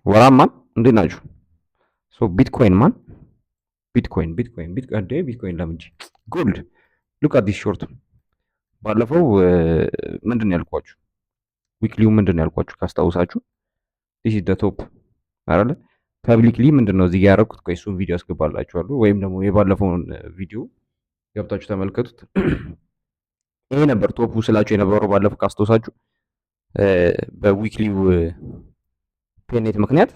What up, man? እንዴት ናችሁ? So Bitcoin, man, Bitcoin, Bitcoin, Bitcoin እንዴ፣ ቢትኮይን ለምን እንጂ gold, look at this short። ባለፈው ምንድን ነው ያልኳችሁ? Weekly ው ምንድን ነው ያልኳችሁ ካስታውሳችሁ? This is the top አይደለ? Publicly ምንድን ነው እዚህ ጋር ያደረኩት? ቆይ እሱን ቪዲዮ አስገባላችኋለሁ ወይም ደግሞ የባለፈውን ቪዲዮ ገብታችሁ ተመልከቱት። ይሄ ነበር top ኡ ስላችሁ የነበረው ባለፈው ካስታውሳችሁ፣ በ weekly ው pennant ምክንያት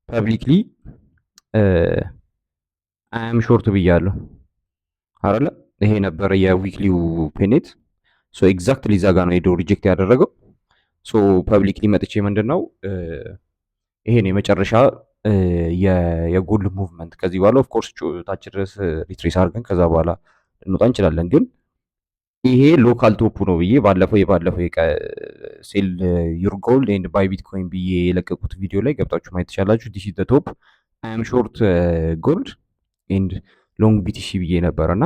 publicly I'm short ብያለሁ አይደለ? ይሄ ነበረ የ weekly ው pennant። So exactly እዛ ጋር ነው ሄዶ reject ያደረገው። So publicly መጥቼ ምንድን ነው፣ ይሄ ነው የመጨረሻ የ gold movement። ከዚህ በኋላ of course ታች ድረስ retrace አድርገን ከዛ በኋላ ልንወጣ እንችላለን፣ ግን ይሄ local top ኡ ነው ብዬ ባለፈው የባለፈው "sell your gold and buy Bitcoin" ብዬ የለቀቁት ቪዲዮ ላይ ገብታችሁ ማየት ትችላላችሁ። "This is the top, I am short gold and long BTC" ብዬ ነበር እና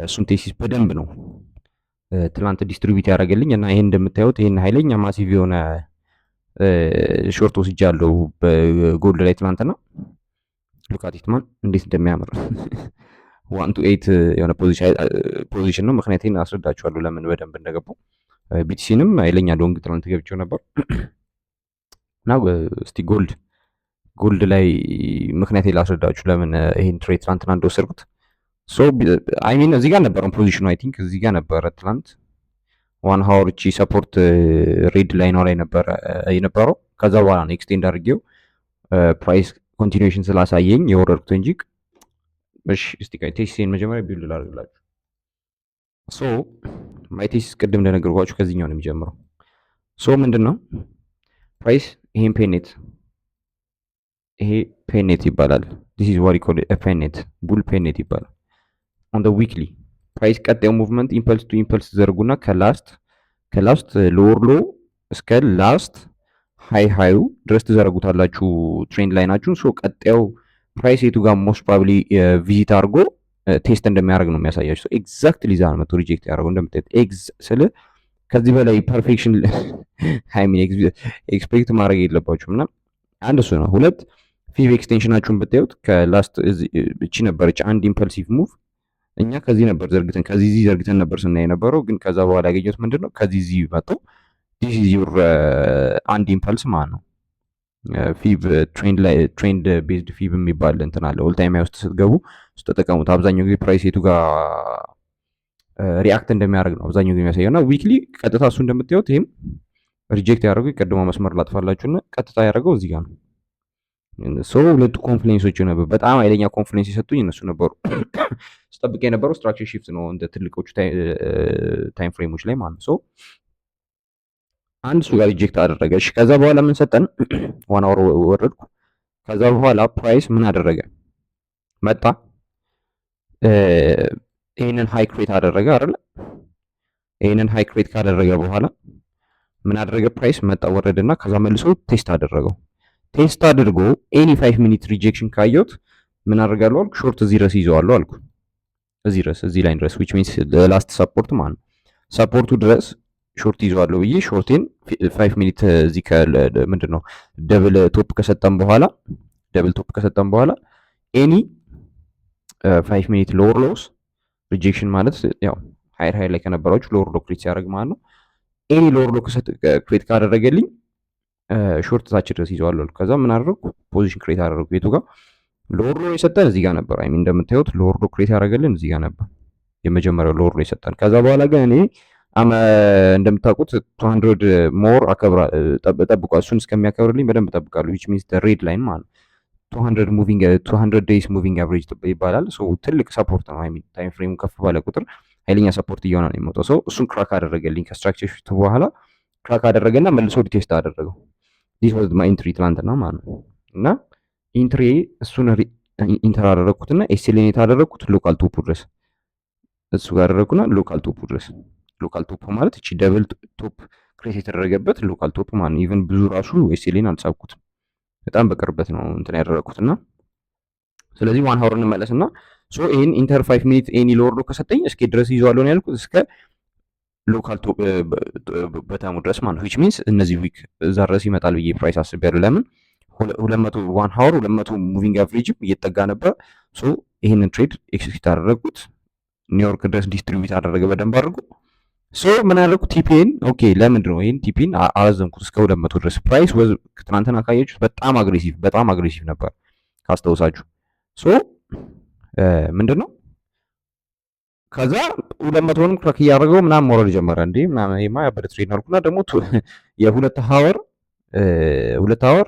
እሱን thesis በደንብ ነው ትላንት distribute ያደረገልኝ። እና ይሄን እንደምታዩት ይሄን ኃይለኛ massive የሆነ short ወስጃለሁ በ gold ላይ ትላንትና። Look at it, man፣ እንዴት እንደሚያምር። 1 to 8 የሆነ position ነው። ምክንያቴን አስረዳችኋለሁ ለምን በደንብ እንደገባው። BTC ንም ኃይለኛ long ትላንት ገብቼው ነበር። እና እስቲ gold ላይ ምክንያቴ ላስረዳችሁ ለምን ይሄን trade ትላንትና እንደወሰድኩት። So I mean እዚህ ጋር ነበረው position ኑ፣ I think እዚህ ጋር ነበረ ትላንት 1 hour እቺ support red line ኗ ላይ ነበረ የነበረው። ከዛ በኋላ ነው extend አድርጌው price continuation ስላሳየኝ የወረድኩት እንጂ። እሺ፣ እስቲ ቆይ thesis ኤን መጀመሪያ build ላድርግላችሁ። So my thesis ቅድም እንደነገርኳችሁ ከዚህኛው ነው የሚጀምረው። So ምንድን ነው፣ price ይሄን pennant፣ ይሄ pennant ይባላል። This is what call pennant፣ bull pennant ይባላል። On the weekly price ቀጣዩ movement impulse to impulse ዘርጉና ከ last lower low እስከ last high high ኡ ድረስ ትዘረጉታላችሁ trend line ኣችሁን። So ቀጣዩ price የቱ ጋር most probably visit አድርጎ test እንደሚያደርግ ነው የሚያሳያችሁ። Exactly ዛ መቶ reject ያደርገው እንደምታዩት። ኤግዝ ስለ ከዚህ በላይ perfection I mean expect ማድረግ የለባችሁም። እና አንድ እሱ ነው። ሁለት፣ fib extension ኣችሁን ብታዩት ከ last እቺ ነበረች አንድ impulsive move። እኛ ከዚህ ነበር ዘርግተን፣ ከዚህ እዚህ ዘርግተን ነበር ስናይ የነበረው። ግን ከዛ በኋላ ያገኘሁት ምንድን ነው፣ ከዚህ እዚህ መጥቶ this is your አንድ impulse ማለት ነው። Fib trend ላይ trend based fib የሚባል እንትን አለ። All time high ውስጥ ስትገቡ ስትጠቀሙት አብዛኛው ጊዜ price የቱ ጋር react እንደሚያደርግ ነው አብዛኛው ጊዜ የሚያሳየው። እና weekly ቀጥታ እሱ እንደምታዩት ይህም reject ያደረገው፣ የቀድሞ መስመር ላጥፋላችሁና፣ ቀጥታ ያደረገው እዚህ ጋር ነው። So ሁለቱ confluence ኦች ነበር፣ በጣም ኃይለኛ confluence የሰጡኝ እነሱ ነበሩ። ስጠብቅ የነበረው structure shift ነው እንደ ትልቆቹ time frame ኦች ላይ ማለት ነው። So አንድ እሱ ጋር reject አደረገ። እሺ፣ ከዛ በኋላ ምን ሰጠን? 1 hour ወረድኩ። ከዛ በኋላ price ምን አደረገ? መጣ፣ ይህንን high create አደረገ አይደለ? ይህንን high create ካደረገ በኋላ ምን አደረገ? Price መጣ፣ ወረደና ከዛ መልሶ test አደረገው። Test አድርጎ any 5 minute rejection ካየሁት ምን አደርጋለሁ አልኩ፣ short እዚህ ድረስ ይዘዋለሁ አልኩ። እዚህ ድረስ፣ እዚህ line ድረስ፣ which means last support ማለት ነው። Support ኡ ድረስ short ይዘዋለሁ ብዬ short ኤን 5 minute እዚህ ምንድን ነው double top ከሰጠን በኋላ any 5 minute lower lows rejection ማለት ያው higher high ላይ ከነበራችሁ lower low create ሲያደርግ ማለት ነው። Any lower low create ካደረገልኝ short ታች ድረስ ይዘዋለሁ አልኩ። ከዛ ምን አደረግኩ? Position create አደረግኩ። የቱ ጋር lower low የሰጠን? እዚህ ጋር ነበር። I mean እንደምታዩት lower low create ያደረገልን እዚህ ጋር ነበር፣ የመጀመሪያው lower low የሰጠን። ከዛ በኋላ ግን እኔ አመ እንደምታውቁት 200 more አከብራ ጠብቋል። እሱን እስከሚያከብርልኝ በደንብ እጠብቃለሁ። Which means red line ማለት ነው። 200 days moving average ይባላል። So ትልቅ support ነው። I mean time frame ኡ ከፍ ባለ ቁጥር ኃይለኛ support እየሆነ ነው የሚመጣው። So እሱን crack አደረገልኝ። ከ structure shift በኋላ crack አደረገና መልሶ retest አደረገው። This was my entry ትላንትና ማለት ነው። እና entry እሱን enter አደረግኩትና SL ኤን አደረግኩት local top ኡ ድረስ፣ እሱ ጋር አደረግኩና local top ኡ ድረስ። Local top ማለት እቺ double top create የተደረገበት local top ማለት ነው። Even ብዙ ራሱ SL ኤን አልሳብኩትም። በጣም በቅርበት ነው እንትን ያደረግኩትና ስለዚህ 1 hour እንመለስና so ይሄን enter 5 minute any lower low ከሰጠኝ እስከ ድረስ ይዘዋለሁ ነው ያልኩት፣ እስከ Local bottom ኡ ድረስ ማለት ነው። Which means እነዚህ wick እዛ ድረስ ይመጣል ብዬ price አስቤያለሁ። ለምን 200 1 hour 200 moving average ም እየጠጋ ነበር። So ይህንን trade execute አደረግኩት። ኒውዮርክ ድረስ distribute አደረገ በደንብ አድርጎ። So ምን አደረግኩት? TP ን okay፣ ለምንድን ነው ይህን TP ን አረዘምኩት እስከ 200 ድረስ። Price ትናንትና ካያችሁት በጣም aggressive፣ በጣም aggressive ነበር ካስታውሳችሁ። So ምንድን ነው ከዛ 200ንም crack እያደረገው ምናምን መውረድ ጀመረ። እንዴ ምናምን ይሄማ ያበደ trade ነው አልኩና ደግሞ የሁለት hour 2 hour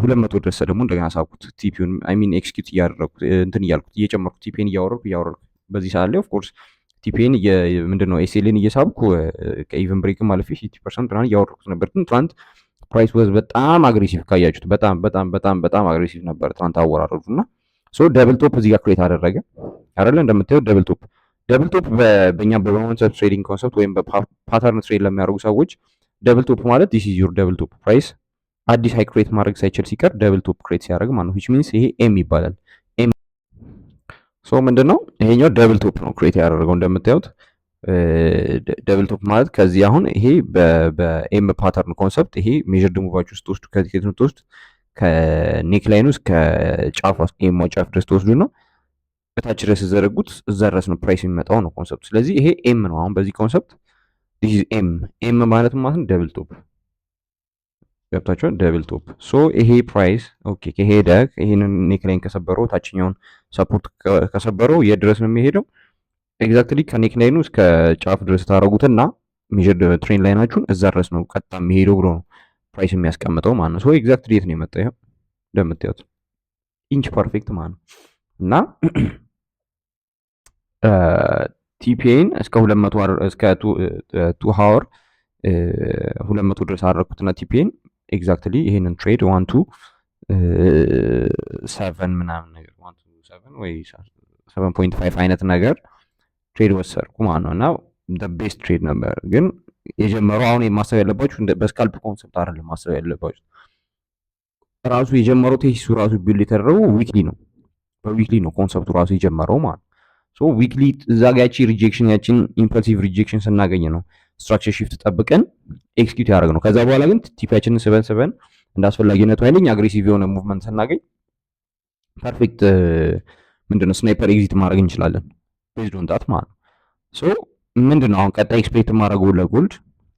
200 ድረስ ደግሞ እንደገና ሳብኩት። TP ውን I mean execute እያደረግኩት እንትን እያልኩት እየጨመርኩት TP ን እያወረድኩ እያወረድኩ በዚህ ሰዓት ላይ of course TP ን ምንድን ነው SL ን እየሳብኩ ከ even break ም አልፌ 50% ምናምን እያወረድኩት ነበር። ግን ትናንት price was በጣም aggressive ካያችሁት በጣም በጣም በጣም በጣም aggressive ነበር ትናንት አወራረዱ። እና so double top እዚህ ጋር create አደረገ አይደለ? እንደምታዩት double top። Double top በእኛ በ momentum trading concept ወይም በ pattern trade ለሚያደርጉ ሰዎች double top ማለት this is your double top። Price አዲስ high create ማድረግ ሳይችል ሲቀር double top create ሲያደርግ ማለት ነው። Which means ይሄ M ይባላል። M so ምንድነው ይሄኛው double top ነው create ያደረገው እንደምታዩት። Double top ማለት ከዚህ አሁን ይሄ በ M pattern concept ይሄ measured move ኣችሁ ውስጥ ወስዱ ከዚህ ከየት ነው ትወስዱ ከ neckline ኑ እስከ ጫፏ M ጫፍ ድረስ ትወስዱና በታች ድረስ ዘረጉት እዛ ድረስ ነው price የሚመጣው ነው concept ኡ። ስለዚህ ይሄ M ነው። አሁን በዚህ concept this is M። M ማለት ማለት double top ገብታችኋል። Double top። So ይሄ price okay ከሄደ ይሄንን neckline ከሰበረው ታችኛውን support ከሰበረው የት ድረስ ነው የሚሄደው? Exactly ከ neckline ኑ እስከ ጫፍ ድረስ ታረጉትና measured trend line ኣችሁን እዛ ድረስ ነው ቀጥታ የሚሄደው ብሎ ነው price የሚያስቀምጠው ማለት ነው። So exactly የት ነው የመጣው? ይኸው እንደምታዩት inch perfect ማለት ነው። እና TP ን እስከ 200 እስከ 2 hour 200 ድረስ አደረግኩትና TP ን exactly ይሄንን trade 1 to 7 ምናምን ነገር 1 to 7 ወይ 7.5 አይነት ነገር trade ወሰድኩ ማለት ነው። እና best trade ነበር። ግን የጀመረው አሁን ማሰብ ያለባችሁ በ scalp concept አይደለም ማሰብ ያለባችሁ። ራሱ የጀመረው thesis ኡ ራሱ build የተደረገው weekly ነው። በ weekly ነው concept ኡ ራሱ የጀመረው ማለት ነው። So weekly እዛ ጋ ያቺ rejection ያቺን impulsive rejection ስናገኝ ነው structure shift ጠብቀን execute ያደረግነው። ከዛ በኋላ ግን TP ያችንን ስበን ስበን እንደ አስፈላጊነቱ ኃይለኛ aggressive የሆነ movement ስናገኝ perfect ምንድነው sniper exit ማድረግ እንችላለን based on that ማለት ነው። So ምንድነው አሁን ቀጣይ expect የማደርገው ለ gold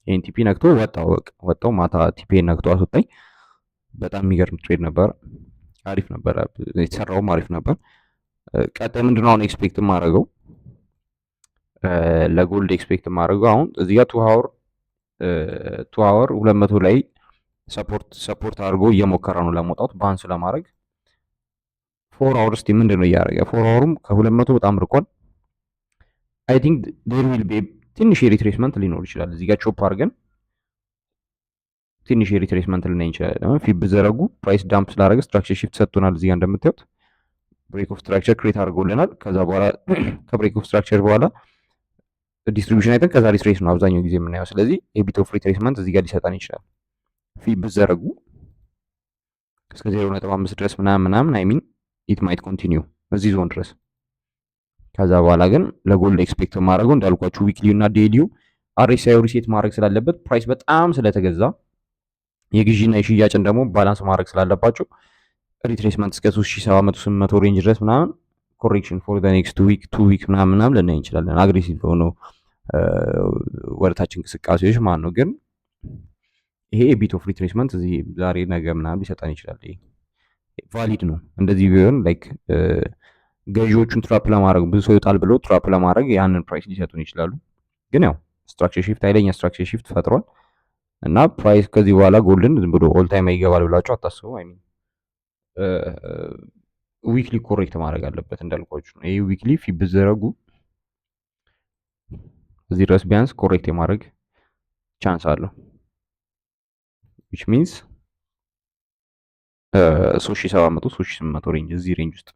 ይሄን TP ነክቶ ወጣው ወጣው ማታ TP ነክቶ አስወጣኝ። በጣም የሚገርም trade ነበር። አሪፍ ነበር፣ የተሰራውም አሪፍ ነበር። ቀጣይ ምንድነው አሁን expect የማደርገው ለ gold? Expect የማደርገው አሁን እዚህ ጋር 2 hour 200 ላይ support አድርጎ እየሞከረ ነው ለመውጣት bounce ለማድረግ። 4 hour እስቲ ምንድን ነው እያደረገ? 4 hour ኡም ከ200 በጣም ርቋል። I think there will be ትንሽ የ retracement ሊኖር ይችላል። እዚህ ጋር chop አድርገን ትንሽ የ retracement ልናይ እንችላለን። Fib ዘረጉ price dump ስላደረገ structure shift ሰጥቶናል። እዚህ ጋር እንደምታዩት break of structure create አድርጎልናል። ከዛ በኋላ ከ break of structure በኋላ distribution አይተን ከዛ retrace ነው አብዛኛው ጊዜ የምናየው። ስለዚህ a bit of retracement እዚህ ጋር ሊሰጠን ይችላል። Fib ዘረጉ እስከ 0.5 ድረስ ምናምን ምናምን I mean it might continue እዚህ ዞን ድረስ። ከዛ በኋላ ግን ለ gold expect የማደርገው እንዳልኳችሁ weekly ው እና daily ው RSI reset ማድረግ ስላለበት price በጣም ስለተገዛ የግዢና የሽያጭን ደግሞ balance ማድረግ ስላለባቸው retracement እስከ 3700 800 range ድረስ ምናምን correction for the next week 2 week ምናምን ምናምን ልናይ እንችላለን። Aggressive የሆነው ወደታች እንቅስቃሴዎች ማለት ነው። ግን ይሄ bit of retracement እዚህ ዛሬ ነገ ምናምን ሊሰጠን ይችላል። ይሄ valid ነው። እንደዚህ ቢሆን like ገዢዎቹን trap ለማድረግ ብዙ ሰው ይወጣል ብሎ trap ለማድረግ ያንን price ሊሰጡን ይችላሉ። ግን ያው structure shift ኃይለኛ structure shift ፈጥሯል እና price ከዚህ በኋላ gold ን ዝም ብሎ all time ይገባል ብላችሁ አታስቡ። I mean weekly correct ማድረግ አለበት እንዳልኳችሁ ነው። ይሄ weekly fib ዘረጉ እዚህ ድረስ ቢያንስ correct የማድረግ chance አለው which means 3700 3800 range እዚህ range ውስጥ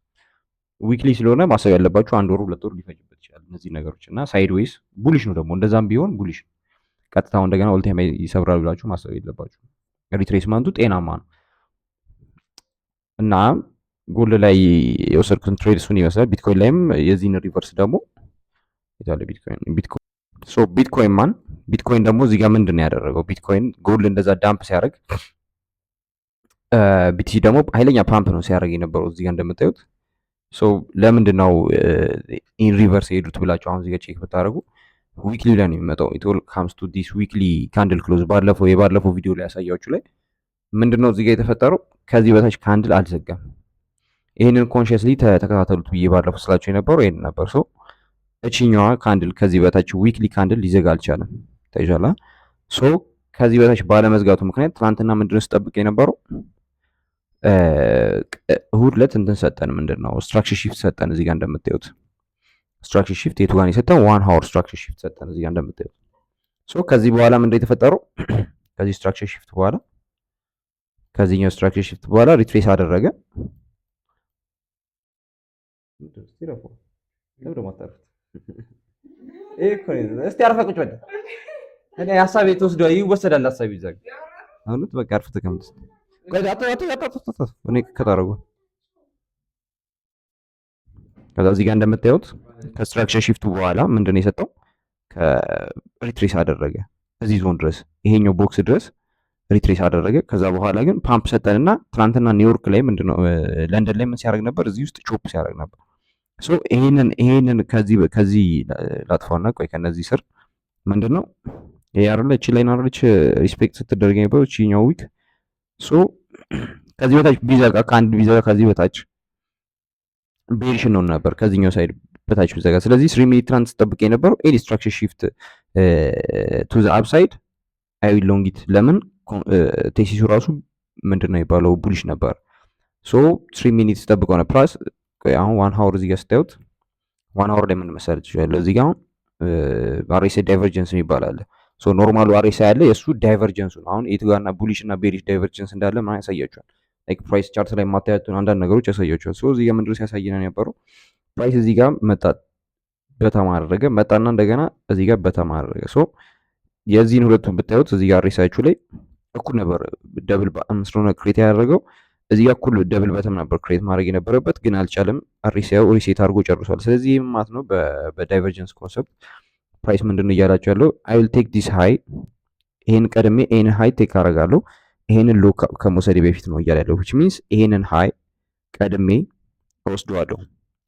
weekly ስለሆነ ማሰብ ያለባችሁ አንድ ወር 2 ወር ሊፈጅበት ይችላል እነዚህ ነገሮች እና sideways bullish ነው ደግሞ እንደዛም ቢሆን bullish ነው። ቀጥታው እንደገና all time ይሰብራል ብላችሁ ማሰብ የለባችሁ። Retracement ኡ ጤናማ ነው እና gold ላይ የወሰድኩትን trade እሱን ይመስላል። ቢትኮይን ላይም የዚህን reverse ደግሞ የታለ ቢትኮይን? ቢትኮይን So ቢትኮይን ማን ቢትኮይን ደግሞ እዚህ ጋር ምንድን ነው ያደረገው? ቢትኮይን gold እንደዛ dump ሲያደርግ BTC ደግሞ ኃይለኛ ፓምፕ ነው ሲያደርግ የነበረው እዚህ ጋር እንደምታዩት። So ለምንድን ነው in reverse የሄዱት ብላችሁ አሁን እዚህ ጋር check ብታደርጉ weekly ላይ ነው የሚመጣው። It all comes to this weekly candle close። የባለፈው ቪዲዮ ላይ ያሳያችሁ ላይ ምንድን ነው እዚህ ጋር የተፈጠረው? ከዚህ በታች candle አልዘጋም። ይህንን consciously ተከታተሉት ብዬ ባለፈው ስላችሁ የነበረው ይሄን ነበር። So እችኛዋ candle ከዚህ በታች weekly candle ሊዘጋ አልቻለም። ታይቷላ። So ከዚህ በታች ባለመዝጋቱ ምክንያት ትናንትና ምንድነው ስጠብቅ የነበረው? እሁድ ዕለት እንትን ሰጠን። ምንድን ነው? Structure shift ሰጠን። እዚህ ጋር እንደምታዩት structure shift የቱ ጋር የሰጠን? 1 hour structure shift ሰጠን እዚህ ጋር እንደምታዩት። So ከዚህ በኋላ ምንድነው የተፈጠረው? ከዚህ structure shift በኋላ፣ ከዚህኛው structure shift በኋላ retrace አደረገ። እስቲ ረፉ። ለምን ደግሞ አታርፉት? ይሄ እኮ ነው። እስቲ አርፈህ ቁጭ በል። እኔ ሀሳቤ ተወስዶ ይወሰዳል። ሀሳቤ ይዛግ አሁን በቃ አርፈህ ተቀመጥ። ቆይ፣ አቶ አቶ አቶ አቶ አቶ እኔ ከታረጉ። ከዛ እዚህ ጋር እንደምታዩት ከ structure shift ኡ በኋላ ምንድን ነው የሰጠው? ከ retrace አደረገ እዚህ ዞን ድረስ፣ ይሄኛው box ድረስ retrace አደረገ። ከዛ በኋላ ግን ፓምፕ ሰጠንና ትናንትና ኒውዮርክ ላይ ምንድነው፣ ለንደን ላይ ምን ሲያደርግ ነበር? እዚህ ውስጥ chop ሲያደርግ ነበር። So ይሄንን ከዚህ ላጥፋውና ቆይ፣ ከነዚህ ስር ምንድነው ይሄ አይደለ? እቺ line አይደለች respect ስትደረግ የነበረው እቺኛው wick? So ከዚህ በታች ቢዘጋ፣ ከአንድ ቢዘጋ ከዚህ በታች bearish ነው ነበር ከዚህኛው side በታች ቢዘጋ። ስለዚህ 3 minute ትናንት ስጠብቅ የነበረው any structure shift to the upside I will long it። ለምን? Thesis ኡ ራሱ ምንድን ነው የሚባለው bullish ነበር። So 3 minute ስጠብቀው ነው። Plus አሁን 1 hour እዚህ ጋር ስታዩት 1 hour ላይ ምን መሰል ትችላለህ? እዚህ ጋር አሁን RSI divergence የሚባል አለ። So normal ኡ RSI አለ፣ የእሱ divergence ኡ ነው። አሁን የቱ ጋርና bullish እና bearish divergence እንዳለ ምናምን ያሳያቸዋል። Like price chart ላይ የማታያቸውን አንዳንድ ነገሮች ያሳያቸዋል። So እዚህ ጋር ምንድነው ሲያሳየን የነበረው? Price እዚህ ጋር መጣ፣ bottom አደረገ፣ መጣና እንደገና እዚህ ጋር bottom አደረገ። So የዚህን ሁለቱን ብታዩት እዚህ ጋር RSI ያችሁ ላይ እኩል ነበር። Double bottom ስለሆነ create ያደረገው እዚህ ጋር እኩል double bottom ነበር create ማድረግ የነበረበት፣ ግን አልቻለም። RSI ው reset አድርጎ ጨርሷል። ስለዚህ ይህ ማለት ነው በ divergence concept price ምንድን ነው እያላቸው ያለው? I will take this high፣ ይሄን ቀድሜ ይሄንን high take አደርጋለሁ ይሄንን low ከመውሰዴ በፊት ነው እያለ ያለው፣ which means ይሄንን high ቀድሜ ወስደዋለሁ።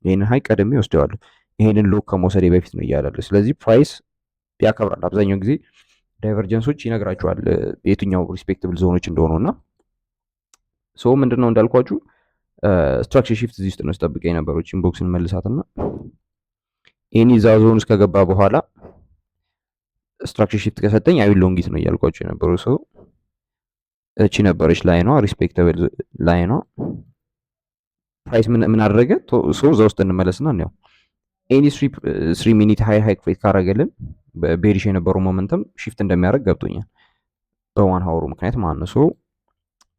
ይሄንን high ቀድሜ ወስደዋለሁ። ይሄንን low ከመውሰዴ በፊት ነው እያለ ያለው። ስለዚህ price ያከብራል። አብዛኛው ጊዜ divergence ኦች ይነግራችኋል የትኛው respectable zone ኦች እንደሆኑ። እና so ምንድነው እንዳልኳችሁ structure shift እዚህ ውስጥ ነው ስጠብቅ የነበረው። Box ን መልሳትና ይህን እዛ ዞን ውስጥ ከገባ በኋላ structure shift ከሰጠኝ I will long it ነው እያልኳቸው የነበረው። So እቺ ነበረች line ኗ፣ respectable line ኗ። Price ምን አደረገ? So እዛ ውስጥ እንመለስና እንያው። Any 3 minute higher high create ካረገልን bearish የነበረው momentum shift እንደሚያደርግ ገብቶኛል በ 1 hour ኡ ምክንያት ማለት ነው። So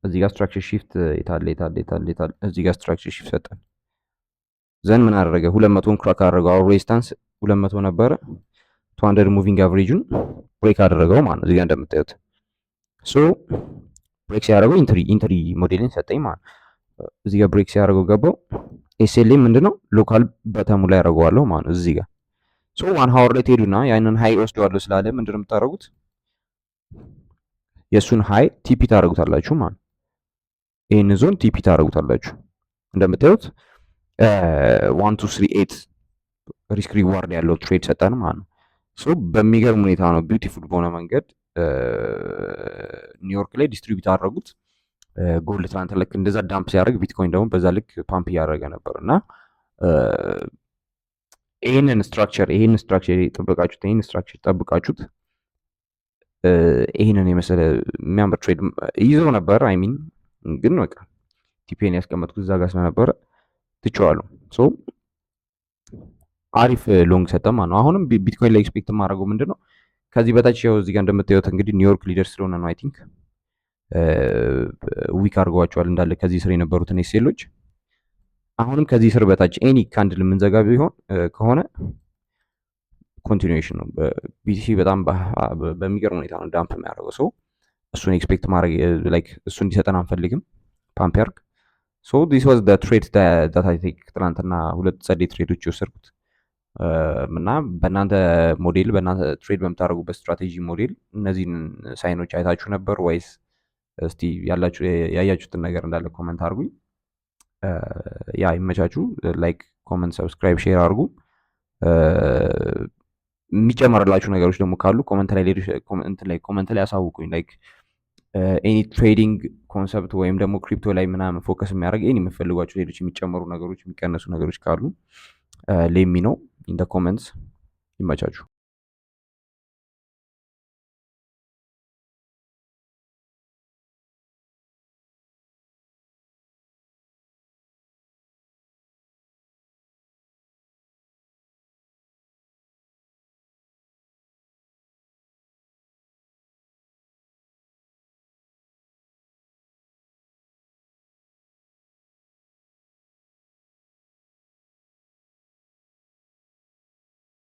እዚህ ጋር structure shift የታለ የታለ የታለ የታለ? እዚህ ጋር structure shift ሰጠን። Then ምን አደረገ? 200ን crack አደረገው። Our resistance 200 ነበረ። 200 moving average ኡን break አደረገው ማለት ነው። እዚህ ጋር እንደምታዩት so break ሲያደርገው entry model ን ሰጠኝ ማለት ነው። እዚህ ጋር break ሲያደርገው ገባው። SL ምንድነው? Local bottom ኡ ላይ ያደርገዋለሁ ማለት ነው። እዚህ ጋር so 1 hour ላይ ትሄዱና ያንን high ወስደዋለሁ ስላለ ምንድነው የምታደርጉት? የእሱን high TP ታደርጉታላችሁ ማለት ነው። ይህን zone TP ታደርጉታላችሁ። እንደምታዩት 1 to 3 8 risk reward ያለው trade ሰጠን ማለት ነው። So በሚገርም ሁኔታ ነው beautiful በሆነ መንገድ ኒውዮርክ ላይ distribute አደረጉት። Gold ትናንት ልክ እንደዛ dump ሲያደርግ ቢትኮይን ደግሞ በዛ ልክ ፓምፕ እያደረገ ነበር። እና ይህንን structure ጠብቃችሁት፣ ይህንን structure ጠብቃችሁት ይህንን የመሰለ የሚያምር trade ይዘው ነበር። I mean ግን በቃ TP ን ያስቀመጥኩት እዛ ጋር ስለነበረ ትቼዋለሁ። So አሪፍ long ሰጠ ማለት ነው። አሁንም ቢትኮይን ላይ expect የማደርገው ምንድን ነው? ከዚህ በታች ያው እዚህ ጋር እንደምታዩት እንግዲህ ኒውዮርክ leader ስለሆነ ነው I think wick አድርገዋቸዋል እንዳለ ከዚህ ስር የነበሩትን SL ኦች። አሁንም ከዚህ ስር በታች any candle የምንዘጋ ቢሆን ከሆነ continuation ነው። BTC በጣም በሚገርም ሁኔታ ነው dump የሚያደርገው። So እሱን expect ማድረግ like እሱ እንዲሰጠን አንፈልግም። ፓምፕ ያርግ። So this was the trade that I take። ትናንትና ሁለት ጸዴ trade ኦች የወሰድኩት። እና በእናንተ ሞዴል፣ በእናንተ trade በምታደርጉበት strategy model እነዚህን sign ኦች አይታችሁ ነበር ወይስ? እስቲ ያላችሁ ያያችሁትን ነገር እንዳለ comment አድርጉኝ። Yeah፣ ይመቻችሁ። Like፣ comment፣ subscribe፣ share አድርጉ። የሚጨመርላችሁ ነገሮች ደግሞ ካሉ comment ላይ ሌሎች comment ላይ አሳውቁኝ። Like any trading concept ወይም ደግሞ crypto ላይ ምናምን focus የሚያደርግ any የምትፈልጓቸው ሌሎች የሚጨመሩ ነገሮች፣ የሚቀነሱ ነገሮች ካሉ let me know in comments። ይመቻችሁ።